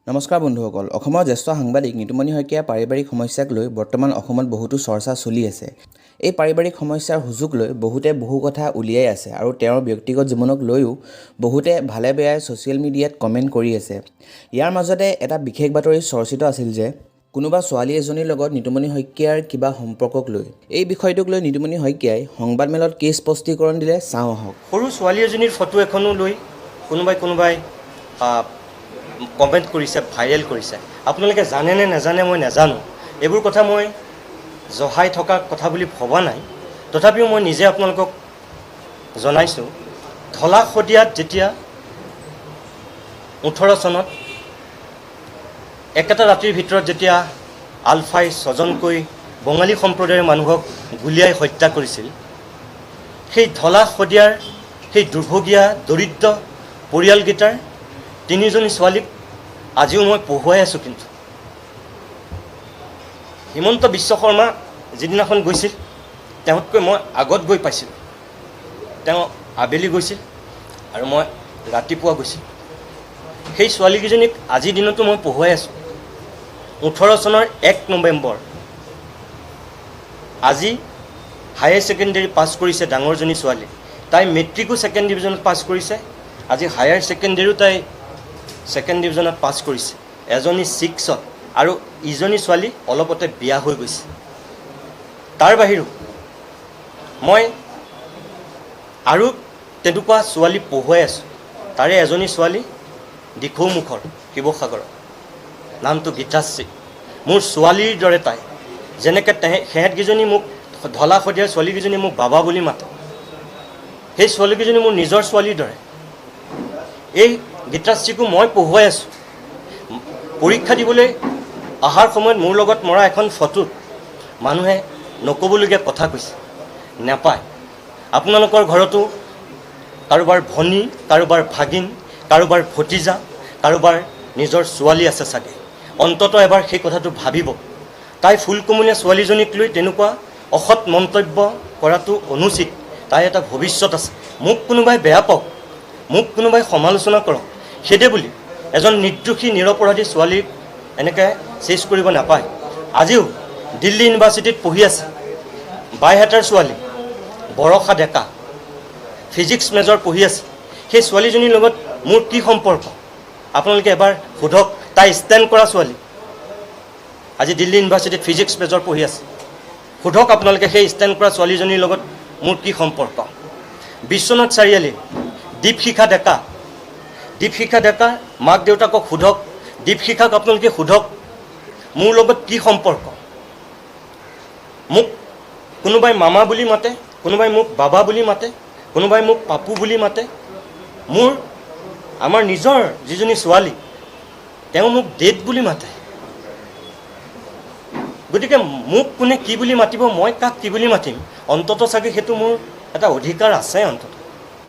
নমস্কাৰ বন্ধুসকল, অসমৰ জ্যেষ্ঠ সাংবাদিক নিতুমণি শইকীয়াৰ পাৰিবাৰিক সমস্যাক লৈ বৰ্তমান অসমত বহুতো চৰ্চা চলি আছে। এই পাৰিবাৰিক সমস্যাৰ সুযোগ লৈ বহুতে বহু কথা উলিয়াই আছে আৰু তেওঁৰ ব্যক্তিগত জীৱনক লৈও বহুতে ভালে বেয়াই ছ'চিয়েল মিডিয়াত কমেণ্ট কৰি আছে। ইয়াৰ মাজতে এটা বিশেষ বাতৰি চৰ্চিত আছিল যে কোনোবা ছোৱালী এজনীৰ লগত নিতুমণি শইকীয়াৰ কিবা সম্পৰ্কক লৈ। এই বিষয়টোক লৈ নিতুমণি শইকীয়াই সংবাদমেলত কি স্পষ্টীকৰণ দিলে, চাওঁ আহক। সৰু ছোৱালী এজনীৰ ফটো এখনো লৈ কোনোবাই কোনোবাই কমেণ্ট কৰিছে, ভাইৰেল কৰিছে। আপোনালোকে জানে নে নাজানে মই নাজানো। এইবোৰ কথা মই জহাই থকা কথা বুলি ভবা নাই। তথাপিও মই নিজে আপোনালোকক জনাইছোঁ। ঢলা শদিয়াত যেতিয়া 18 চনত একেটা ৰাতিৰ ভিতৰত যেতিয়া আলফাই ছজনকৈ বঙালী সম্প্ৰদায়ৰ মানুহক গুলীয়াই হত্যা কৰিছিল, সেই ঢলা শদিয়াৰ সেই দুৰ্ভগীয়া দৰিদ্ৰ পৰিয়ালকেইটাৰ তিনিজনী ছোৱালীক আজিও মই পঢ়ুৱাই আছোঁ। কিন্তু হিমন্ত বিশ্ব শৰ্মা যিদিনাখন গৈছিল, তেওঁতকৈ মই আগত গৈ পাইছিলোঁ। তেওঁ আবেলি গৈছিল আৰু মই ৰাতিপুৱা গৈছিলোঁ। সেই ছোৱালীকেইজনীক আজিৰ দিনতো মই পঢ়ুৱাই আছোঁ। 18 চনৰ 1 নৱেম্বৰ, আজি হায়াৰ ছেকেণ্ডেৰী পাছ কৰিছে ডাঙৰজনী ছোৱালী। তাই মেট্ৰিকো ছেকেণ্ড ডিভিজনত পাছ কৰিছে। আজি হায়াৰ ছেকেণ্ডেৰীও তাই ছেকেণ্ড ডিভিজনত পাছ কৰিছে। এজনী ছিক্সত আৰু ইজনী ছোৱালী অলপতে বিয়া হৈ গৈছে। তাৰ বাহিৰেও মই আৰু তেনেকুৱা ছোৱালী পঢ়ুৱাই আছোঁ। তাৰে এজনী ছোৱালী দিখৌমুখৰ, শিৱসাগৰৰ, নামটো গীতাশ্ৰী। মোৰ ছোৱালীৰ দৰে তাই। যেনেকৈ সিহঁতকেইজনী মোক, ঢলা শদিয়াৰ ছোৱালীকেইজনী মোক বাবা বুলি মাতে, সেই ছোৱালীকেইজনী মোৰ নিজৰ ছোৱালীৰ দৰে। এই গীতাশ্ৰীকো মই পঢ়ুৱাই আছোঁ। পৰীক্ষা দিবলৈ অহাৰ সময়ত মোৰ লগত মৰা এখন ফটোত মানুহে নক'বলগীয়া কথা কৈছে। নাপায়। আপোনালোকৰ ঘৰতো কাৰোবাৰ ভনী, কাৰোবাৰ ভাগিন, কাৰোবাৰ ভতিজা, কাৰোবাৰ নিজৰ ছোৱালী আছে চাগে। অন্ততঃ এবাৰ সেই কথাটো ভাবিব। তাই ফুলকুমলীয়া ছোৱালীজনীক লৈ তেনেকুৱা অসৎ মন্তব্য কৰাটো অনুচিত। তাই এটা ভৱিষ্যত আছে। মোক কোনোবাই বেয়া পাওক, মোক কোনোবাই সমালোচনা কৰক, সেইদে বুলি এজন নিৰ্দোষী নিৰপৰাধী ছোৱালীক এনেকৈ চেচ কৰিব নাপায়। আজিও দিল্লী ইউনিভাৰ্চিটিত পঢ়ি আছে বাইহাটাৰ ছোৱালী বৰষা ডেকা, ফিজিক্স মেজৰ পঢ়ি আছে। সেই ছোৱালীজনীৰ লগত মোৰ কি সম্পৰ্ক, আপোনালোকে এবাৰ সোধক। তাই ষ্টেণ্ড কৰা ছোৱালী, আজি দিল্লী ইউনিভাৰ্চিটিত ফিজিক্স মেজৰ পঢ়ি আছে। সোধক আপোনালোকে, সেই ষ্টেণ্ড কৰা ছোৱালীজনীৰ লগত মোৰ কি সম্পৰ্ক। বিশ্বনাথ চাৰিআলি দীপশিখা ডেকা, দীপশিখা ডেকা মাক দেউতাকক সোধক, দীপশিখাক আপোনালোকে সোধক মোৰ লগত কি সম্পৰ্ক। মোক কোনোবাই মামা বুলি মাতে, কোনোবাই মোক বাবা বুলি মাতে, কোনোবাই মোক পাপু বুলি মাতে। আমাৰ নিজৰ যিজনী ছোৱালী, তেওঁ মোক ডেড বুলি মাতে। গতিকে মোক কোনে কি বুলি মাতিব, মই কাক কি বুলি মাতিম, অন্ততঃ চাগে সেইটো মোৰ এটা অধিকাৰ আছে অন্ততঃ।